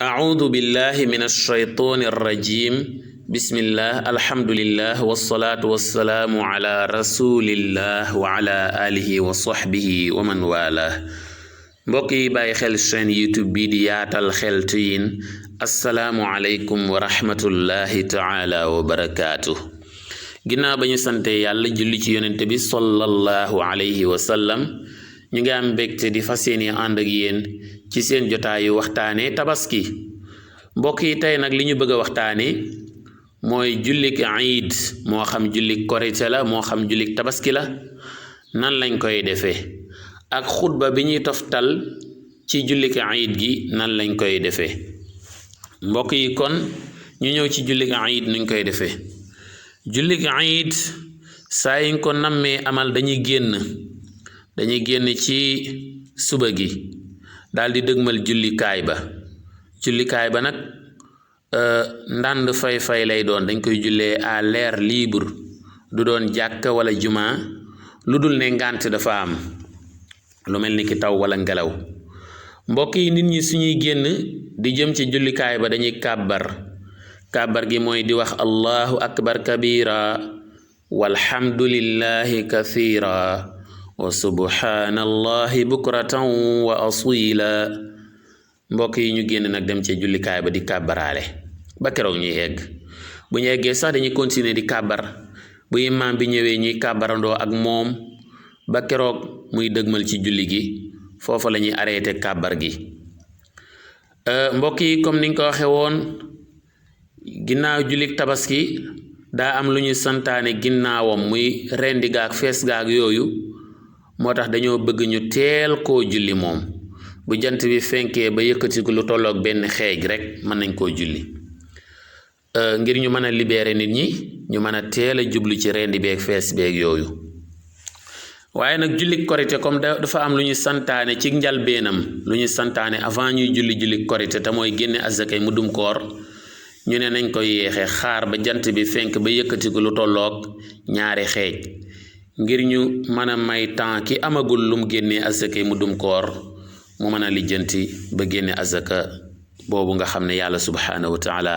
أعوذ بالله من الشيطان الرجيم بسم الله الحمد لله والصلاة والسلام على رسول الله وعلى آله وصحبه ومن والاه mbokk yi bàyyi xel chaîne YouTube bi di yaatal xeltu yin assalaamu aleykum wa rahmatullahi taala wa barakaatu ginnaaw ba ñu sante yàlla julli ci yonente bi sallallahu alayhi wa sallam ñu ngi am mbégte di fas yéene ànd ak yéen ci seen jotaayu waxtaane tabaski mbokk yi tey nag li ñu bëgg a waxtaane mooy jullik iid moo xam jullik korite la moo xam jullik tabaski la nan lañ koy defee ak xutba bi ñuy toftal ci jullik iid gi nan lañ koy defee mbokk yi kon ñu ñëw ci jullik iid nuñ koy defee jullik iid saa yiñ ko nammee amal dañuy génn ci suba gi daldi dëgmal jullikaay ba nag ndànd fay lay doon dañ koy jullee à l'air libre du doon jàkka wala juma lu dul ne ngànt dafa am lu mel ni ki taw wala ngelaw mbokk yi nit ñi suñuy génn di jëm ci jullikaay ba dañuy kàbbar gi mooy di wax allahu akbar kabira walhamdulillahi kathira wa subhanallahi bukratan wa asila mbokk yi ñu génn nag dem ci jullikaay ba di kàbbaraale ba keroog ñuy egg bu ñu eggee sax dañuy continuer di kàbbar bu imaam bi ñëwee ñuy kàbbarandoo ak moom ba keroog muy dëgmal ci julli gi foofa la ñuy arrêté kàbbar gi mbokk yi comme niñ ko waxe woon ginnaaw jullik tabaski daa am lu ñu santaane ginnaawam muy rendi gaag fees gaag yooyu moo tax dañoo bëgg ñu teel koo julli moom bu jant bi fenkee ba yëkkatiku lu tolloog benn xeej rek mën nañ koo julli ngir ñu mën a libérer nit ñi ñu mën a teel a jublu ci rendi beeg fees beeg yooyu waaye nag jullik korite comme dafa am lu ñu santaane ci njalbeenam lu ñu santaane avant ñuy jullik korite te mooy génne azakay mu dum koor ñu ne nañ koy yeexe xaar ba jant bi fenk ba yëkkatiku lu tolloog ñaari xeej ngir ñu mën a may temps ki amagul lum génnee azakay mu dum koor mu mën a lijjanti ba génne azaka boobu nga xam ne yàlla subhaanahu wa taala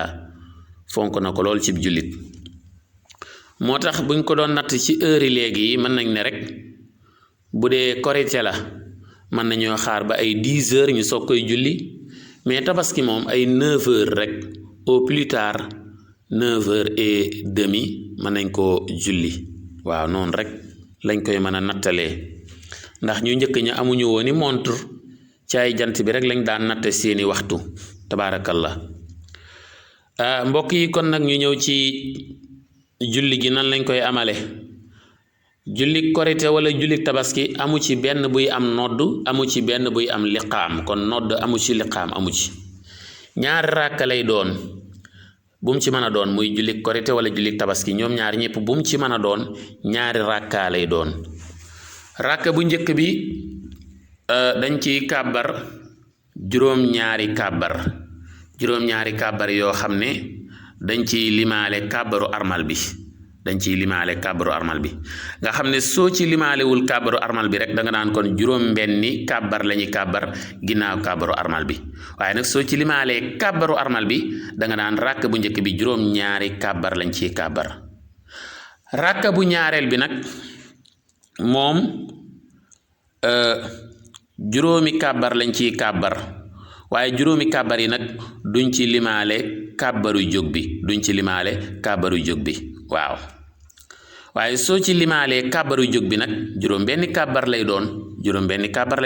fonk na ko lool ci jullit moo tax buñ ko doon natt ci heure yi léegi yi mën nañ ne rek bu dee korite la mën nañoo xaar ba ay 10 heures ñu soog koy julli mais tabaski moom ay 9 heures rek au plus tard 9h30 mën nañ koo julli waaw noonu rek lañ koy mën a nattalee ndax ñu njëkk ña amuñu wooni montre ci ay jant bi rek lañ daan natte seeni waxtu tabaarakallah mbokk yi kon nag ñu ñëw ci julli gi nan lañ koy amale julli korite wala julli tabaski amu ci benn buy am nodd amu ci benn buy am liqaam kon nodd amu ci liqaam amu ci ñaari ràkka lay doon bu mu ci mën a doon muy julli korite wala julli tabaski ñoom ñaar ñëpp bu mu ci mën a doon ñaari ràkka lay doon ràkka bu njëkk bi dañ ciy kàbbar juróom-ñaari kàbbar yoo xam ne dañ ciy limaale kàbbaru armal bi nga xam ne soo ci limaalewul kàbbaru armal bi rek da nga naan kon juróom-benni kàbbar la ñuy kàbbar ginnaaw kàbbaru armal bi waaye nag soo ci limaalee kàbbaru armal bi da nga naan ràkk bu njëkk bi juróom-ñaari kàbbar lañ ciy kàbbar ràkk bu ñaareel bi nag moom juróomi kàbbar lañ ciy kàbbar waaye juróomi kàbbar yi nag duñ ci limaale kàbbaru jóg bi waaw waaye soo ci limaalee kàbbaru jóg bi nag juróom-benni kàbbar lay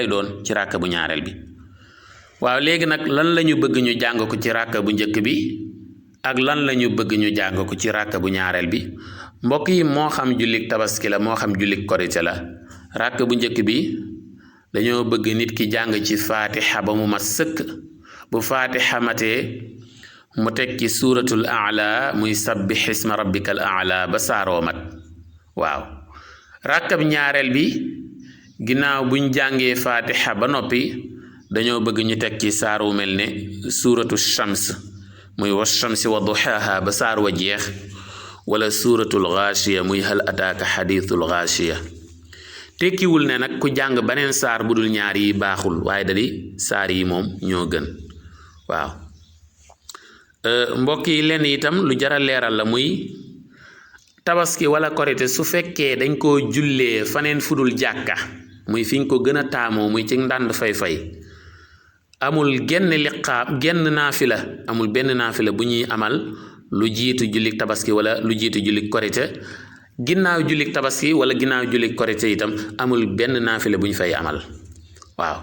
doon ci ràkk bu ñaareel bi waaw léegi nag lan lañu bëgg ñu jàng ko ci ràkk bu njëkk bi ak lan lañu bëgg ñu jàng ko ci ràkk bu ñaareel bi mbokk yi moo xam jullik tabaski la moo xam jullik korite la ràkk bu njëkk bi dañoo bëgg nit ki jàng ci faatixa ba mu mat sëkk bu faatixa matee mu teg ci suuratul aala muy sabbih isma rabbikal aala ba saaroo mat waaw ràkkab ñaareel bi ginnaaw buñ jàngee faatixa ba noppi dañoo bëgg ñu teg ci saar wu mel ne suuratu shams muy wa shamsi wa duhaaha ba saar wa jeex wala suuratul gaashiya muy hal ataaka xadiisul gaashiya tekkiwul ne nag ku jàng beneen saar bu dul ñaar yi baaxul waaye da di saar yi moom ñoo gën waaw mbokk yi lenn itam lu jara leeral la muy tabaski wala korite su fekkee dañ koo jullee faneen fudul jàkka muy fiñ ko gën a taamoo muy ci ndànd fay-fay amul genn naafila amul benn naafila bu ñuy amal lu jiitu jullik tabaski wala lu jiitu jullik korite ginnaaw jullik tabaski wala ginnaaw jullik korite itam amul benn naafila bu ñu fay amal waaw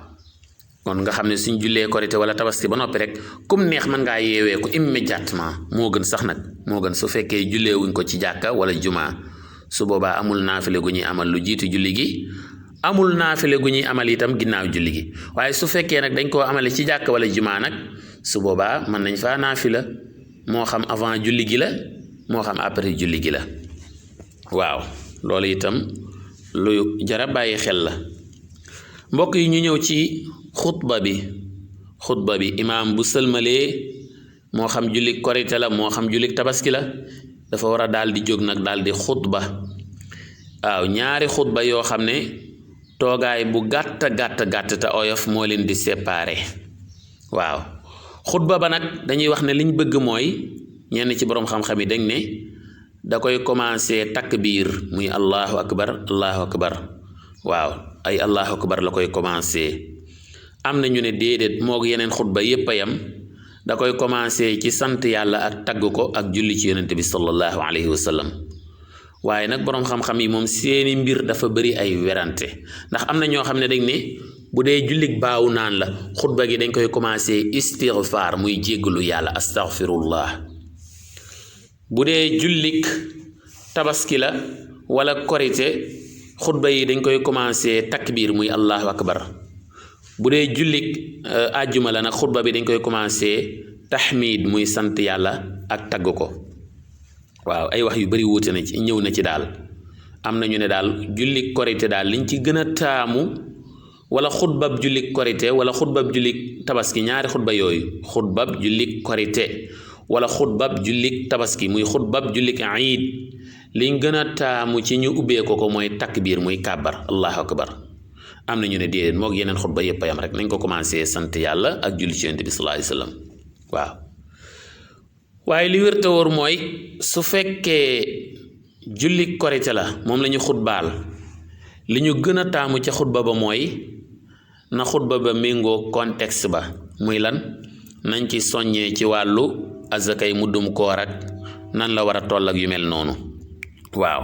kon nga xam ne suñ jullee korite wala tabaski ba noppi rek kum neex mën ngaa yeewee ko immédiatement moo gën sax nag moo gën su fekkee jullee wuñ ko ci jàkka wala jumaa su boobaa amul naafile gu ñuy amal lu jiitu julli gi amul naafile gu ñuy amal itam ginnaaw julli gi waaye su fekkee nag dañ koo amale ci jàkka wala jumaa nag su boobaa mën nañ faa naafila moo xam avant julli gi la moo xam après julli gi la waaw loolu itam lu jara bàyyi xel la mbokk yi ñu ñëw ci xutba bi imaam bu sëlmalee moo xam jullik korite la moo xam jullik tabaski la dafa war a daal di jóg nag daal di xutba waaw ñaari xutba yoo xam ne toogaay bu gàtt te oyof moo leen di séparé waaw xutba ba nag dañuy wax ne liñ bëgg mooy ñenn ci boroom xam-xam yi dañ ne da koy commencé takbiir muy allahu akbar waaw ay allahu akbar la koy commencé am na ñu ne déedéet moog yeneen xutba yépp a yam da koy commencé ci sant yàlla ak tagg ko ak julli ci yonente bi sallallahu alayhi wa sallam waaye nag boroom xam-xam yi moom seeni mbir dafa bari ay werante ndax am na ñoo xam ne dañ ne bu dee jullik baawu naan la xutba gi dañ koy commencé istighfar muy jéggalu yàlla astaghfirullah bu dee jullik tabaski la wala korite xutba yi dañ koy commencé takbir muy allahu akbar bu dee jullik àjjuma la nag xutba bi dañ koy commencé tahmid muy sant yàlla ak tagg ko waaw ay wax yu bari wuute na ci ñëw na ci daal am na ñu ne daal jullik korite daal liñ ci gën a taamu wala xutbab jullik korite wala xutbab jullik tabaski ñaari xutba yooyu xutbab jullik korite wala xutbab jullik tabaski muy xutbab jullik iid liñ gën a taamu ci ñu ubbee ko mooy takbir muy kàbbar allahu akbar am na ñu ne déedéet moog yeneen xutba yépp a yam rek nañ ko commencé sant yàlla ak julli ci yonent bi sallallahu alayhi wasallam waaw waaye li wér te wóor mooy su fekkee julli korite la moom la ñu xutbaal li ñu gën a taamu ca xutba ba mooy na xutba ba méngoo contexte ba muy lan nañ ci soññee ci wàllu azakay muddum koor ak nan la war a toll ak yu mel noonu waaw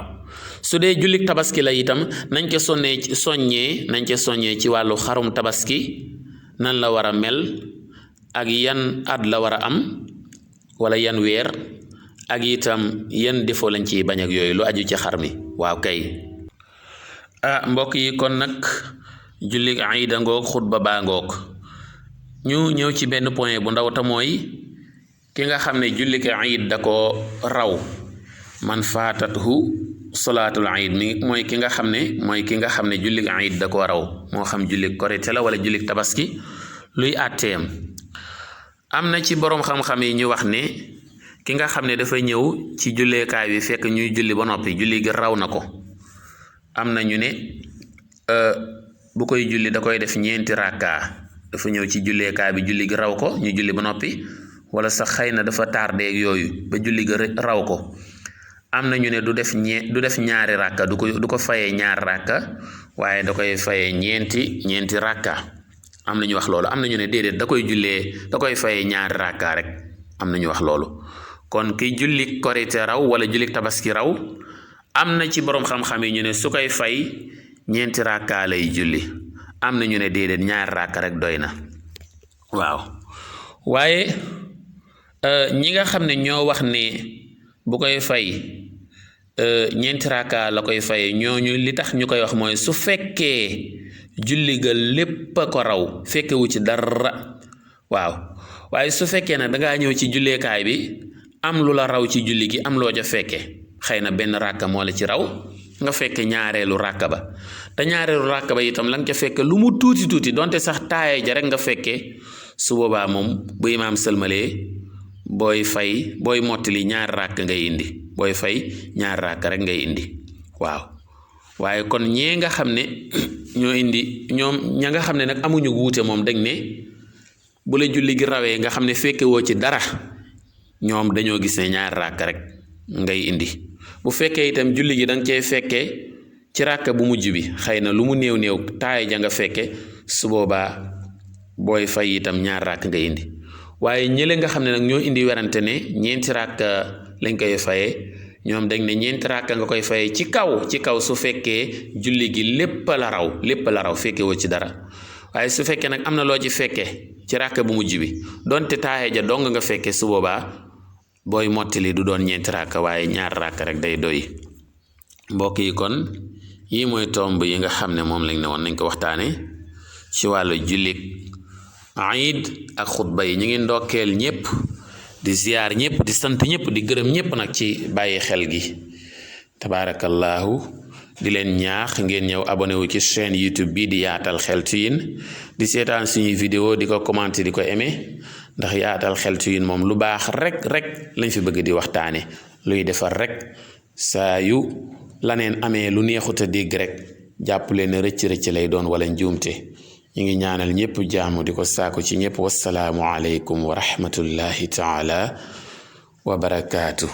su dee jullik tabaski la itam nañ ca soññee ci wàllu xarum tabaski nan la war a mel ak yan at la war a am wala yan weer ak itam yan defoo lañ ciy bañ ak yooyu lu aju ci xar mi waaw kay mbokk yi kon nag jullik iida ngoog xutba baa ngoog ñu ñëw ci benn point bu ndaw ta mooy ki nga xam ne jullik iid da ko raw man faatathu salaatul iid mi mooy ki nga xam ne jullik iid da ko raw moo xam jullik korite la wala jullik tabaski luy àtteem am na ci boroom xam-xam yi ñu wax ne ki nga xam ne dafa ñëw ci julleekaay bi fekk ñuy julli ba noppi julli gi raw na ko am na ñu ne bu koy julli da koy def ñeenti rakka dafa ñëw ci julleekaay bi julli gi raw ko ñu julli ba noppi wala sax xëy na dafa tardé ak yooyu ba julli gi raw ko am na ñu ne du def ñaari rakka du ko fayee ñaari rakka waaye da koy fayee ñeenti rakka am na ñu wax loolu am na ñu ne déedéet da koy fayee ñaari rakka rek am na ñu wax loolu kon ki julli korite raw wala julli tabaski raw am na ci boroom xam-xam yi ñu ne su koy fay ñeenti rakka lay julli am na ñu ne déedéet ñaari rakka rek doy na waaw waaye ñi nga xam ne ñoo wax ne bu koy fay ñeenti rakka la koy fay ñooñu li tax ñu koy wax mooy su fekkee julli ga lépp a ko raw fekkewu ci dara waaw waaye su fekkee nag dangaa ñëw ci julleekaay bi am lu la raw ci julli gi am loo ja fekke xëy na benn ràkka moo la ci raw nga fekke ñaareelu ràkka ba te ñaareelu ràkka ba itam la nga ca fekke lu mu tuuti donte sax taaye ja rek nga fekke su boobaa moom bu imaam sëlmalee booy mottali ñaari ràkk ngay indi booy fay ñaari ràkk rek ngay indi waaw waaye kon ñee nga xam ne ña nga xam ne nag amuñu wuute moom dañ ne bu la julli gi rawee nga xam ne fekke woo ci dara ñoom dañoo gis ne ñaari ràkk rek ngay indi bu fekkee itam julli gi da nga cee fekkee ci ràkk bu mujj bi xëy na lu mu néew néew taay ja nga fekke su boobaa booy fay itam ñaari ràkk nga indi waaye ñële nga xam ne nag ñoo indi werante ne ñeenti ràkk lañ koy fayee ñoom dañ ne ñeenti ràkk nga koy fayee ci kaw su fekkee julli gi lépp la raw fekke woo ci dara waaye su fekkee nag am na loo ci fekke ci ràkk bu mujj bi donte taaye ja dong nga fekke su boobaa booy mottali du doon ñeenti ràkk waaye ñaar ràkk rek day doy mbokk yi kon yii mooy tomb yi nga xam ne moom lañ ne woon nañ ko waxtaane ci wàllu jullik iid ak xutba yi ñu ngi ndokkeel ñëpp di ziyaar ñëpp di sant ñëpp di gërëm ñëpp nag ci bàyyi xel gi tabaarakallaahu di leen ñaax ngeen ñëw abonné wu ci chaîne YouTube bi di Yaatal Xeltu Yin di seetaan suñuy vidéo di ko commenter di ko aimer ndax Yaatal Xeltu Yin moom lu baax rek lañ fi bëgg di waxtaane luy defar rek saa yu laneen amee lu neexut a dégg rek jàpp leen ne rëcc lay doon wala njuumte ñu ngi ñaanal ñëpp jaamu di ko saako ci ñëpp wassalaamu aleykum wa rahmatullahi taala wa barakaatu